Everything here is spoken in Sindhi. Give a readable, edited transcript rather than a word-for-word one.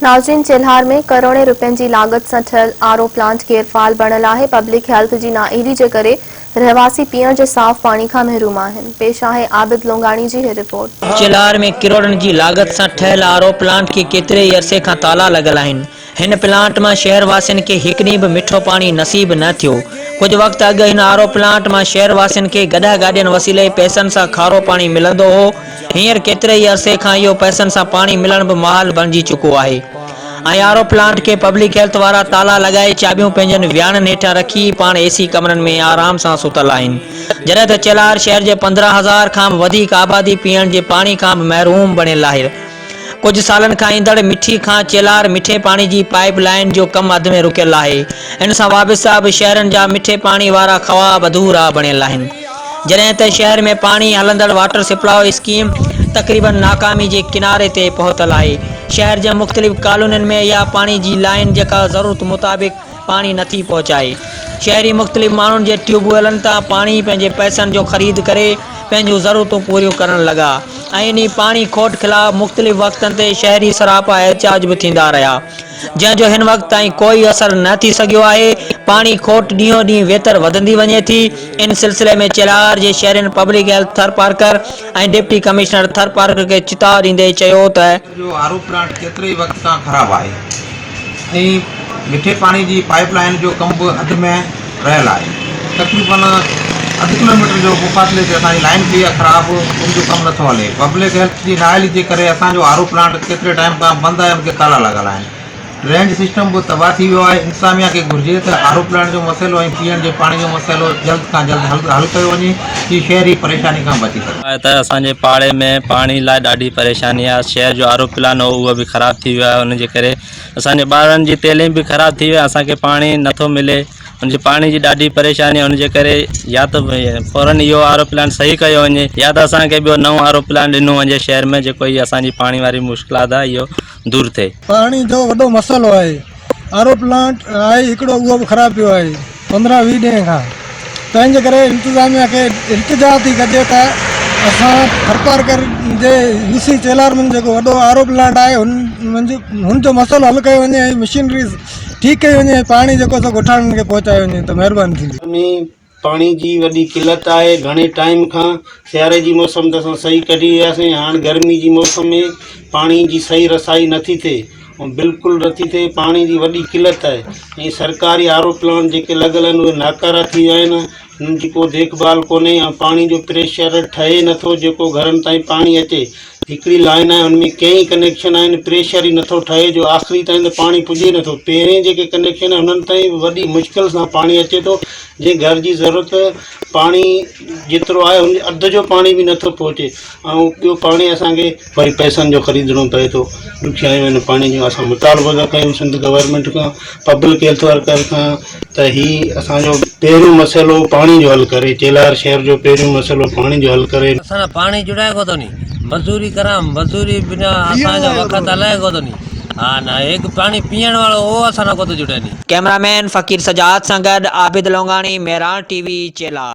ناظرين چيلهار ۾ ڪروڙين رپين جي لاڳت سان ٺهيل آر او پلانٽ غير فعال بڻيل آهي، پبلڪ هيلٿ جي نااهلي جي ڪري رهواسي پيئڻ جي صاف پاڻي کان محروم آهن. پيش آهي عابد لونگاڻي جي هي رپورٽ. چيلهار ۾ ڪروڙن جي لاڳت سان ٺهيل آر او پلانٽ کي ڪيتري ئي عرصي کان تالا لڳل آهن. هن پلانٽ مان شهر واسين کي هڪ ڏينهن به مٺو پاڻي نصيب نه ٿيو. ڪجهه وقت اڳ هن آر او پلانٽ مان شهر واسين کي گڏهه گاڏين وسيلي پئسن سان کارو پاڻي ملندو هو. هينئر ڪيتري ئي عرصي کان اهو پئسن سان پاڻي ملڻ به محال بڻجي چڪو آهي ۽ آر او پلانٽ کي پبلڪ هيلٿ وارا تالا لڳائي چاٻيون پنهنجن وياڻن هيٺان رکي پاڻ اي سي ڪمرن ۾ آرام سان ستل آهن جڏهن ته چيلهار شهر جي 15 هزار کان به وڌيڪ آبادي پيئڻ جي پاڻي کان به محروم بڻيل آهي ڪجهه سالن کان ايندڙ مٺي کان چيلهار مٺي پاڻي جي پائيپ لائين جو ڪم اڌ ۾ رڪيل آهي ان سان وابسته به شهرن جا مٺي پاڻي وارا خواب اڌورا بڻيل آهن. جڏهن ته شهر ۾ پاڻي هلندڙ واٽر سپلاء اسڪيم تقريبن ناڪامي جي ڪناري تي پهتل آهي، شهر جي مختلف ڪالونين ۾ اها پاڻي جي لائين جيڪا ضرورت مطابق پاڻي نٿي پهچائي، شهري مختلف ماڻهن جي ٽيوب ويلن تان پاڻي پنهنجي پئسن جو خريد ڪري پنهنجون ضرورتون پوريون ڪرڻ لڳا ۽ انهي پاڻي کوٽ خلاف مختلف وقتن تي شهري سراپا احتجاج به ٿيندا رهيا. جنهن جو هن وقت تائين ڪوئي اثر نه ٿي سگهيو آهي، پاڻي کوٽ ڏينهون ڏينهن ويتر وڌندي وڃي ٿي، ان سلسلي ۾ چيلهار جي شهرين public health Tharparkar ۽ deputy commissioner Tharparkar کي چتاء ڏيندي چيو ته. جو آر او پلانٽ ڪيتري ئي وقت کان خراب آهي ۽ مٺي پاڻي جي پائيپ لائين جو ڪم به اڌ ۾ رهيل آهي تقريبن اڌ ڪلوميٽر جو مفاصلي تي اسان جي لائين پئي آهي خراب ان جو ڪم نٿو هلي پبلڪ هيلٿ جي نااهلي جي ڪري اسان جو آر او پلانٽ ڪيتري ٽائيم کان بند آهي ان کي تالا لڳل آهن ڊرينج سسٽم به تباهه ٿي ويو آهي انتظاميا کي گهرجي ته آر او پلانٽ جو مسئلو ۽ پيئڻ جي پاڻي جو مسئلو جلد کان جلد حل حل ڪيو وڃي جي شهري پريشاني کان بچي سگهن. آهي ته اسان جي پاڙي ۾ پاڻي لاء ڏاڍي پريشاني آهي شهر جو آر او پلان هو اهو به خراب ٿي ويو آهي ان جي ڪري اسان جي ٻارن جي تعليم به خراب ٿي وئي اسان کي پاڻي نٿو ملي ان جي پاڻي جي ڏاڍي پريشاني ان جي ڪري يا ته فورن اهو آر او پلانٽ صحيح ڪيو وڃي يا ته اسان کي ٻيو نئون آر او پلانٽ ڏنو وڃي شهر ۾ جيڪو هي اسان جي پاڻي واري مشڪلات آهي اهو دور ٿئي. پاڻي جو وڏو مسئلو آهي آر او پلانٽ آهي هڪڙو اهو به خراب پيو آهي 15 20 ڏينهن کان تنهن جي ڪري انتظاميا کي التجا ٿي ڪجي ته اسان ٿرپارڪر جي يو سي چيلار ۾ جيڪو وڏو آر او پلانٽ آهي هن جو مسئلو حل ڪيو وڃي ۽ مشينريز ٺيڪ ڪئي وڃي ۽ پاڻي جيڪو سو ڳوٺاڻن کي پهچايو وڃي ته مهرباني ٿيندي. ۾ پاڻي جي وڏي قلت آهي گهڻي ٽائيم کان سياري جي موسم ته اسان صحيح ڪڍي وياسين هاڻ گرمي جي موسم ۾ پاڻي جي صحيح رسائي نٿي ٿئي ۽ بلڪل نٿي ٿئي پاڻي جي وڏي قلت آهي ۽ سرڪاري آر او پلانٽ جيڪي لڳل آهن اهي ناڪارا ٿي ويا آهن انهن جي ڪو ديک ڀال ڪونهي ۽ پاڻي جو پريشر ٺهي نٿو جيڪو گهرن تائين پاڻي اچي هڪڙي لائين آهي ان ۾ ڪئين ڪنيڪشن آهن پريشر ئي نٿو ٺهي جو آخري تائين ته پاڻي پڄي نٿو پهرين جيڪي ڪنيڪشن آهن انهن تائين به وڏي مشڪل سان پاڻي اچي ٿو جنهن گهر جي ضرورت پاڻي جيترو آهي ان جي اڌ جو پاڻي به نٿو پهچي ۽ ٻيو پاڻي اسانکي وري پئسن جو خريدڻو پئي ٿو ڏکيائيون آهن پاڻي جون اسان مطالبو ٿا ڪيون سنڌ گورنمينٽ کان پبلڪ هيلٿ ورڪر کان ته هي اسان جو پهريون مسئلو پاڻي جو حل ڪري چيلهار شهر جو پهريون مسئلو پاڻي جو حل ڪري. اسان لا پاڻي جڙائي ڪو ٿو ني مزوري ڪران مزوري بنا اسان جو وقت هلائي ڪو ٿو ني ها نه هڪ پاڻي پيئڻ وارو اهو اسان لا ڪو ٿو جڙائي ني. ڪئميرا مين فقير سجاد سان گڏ عابد لونگاڻي، مهراڻ ٽي وي، چيلهار.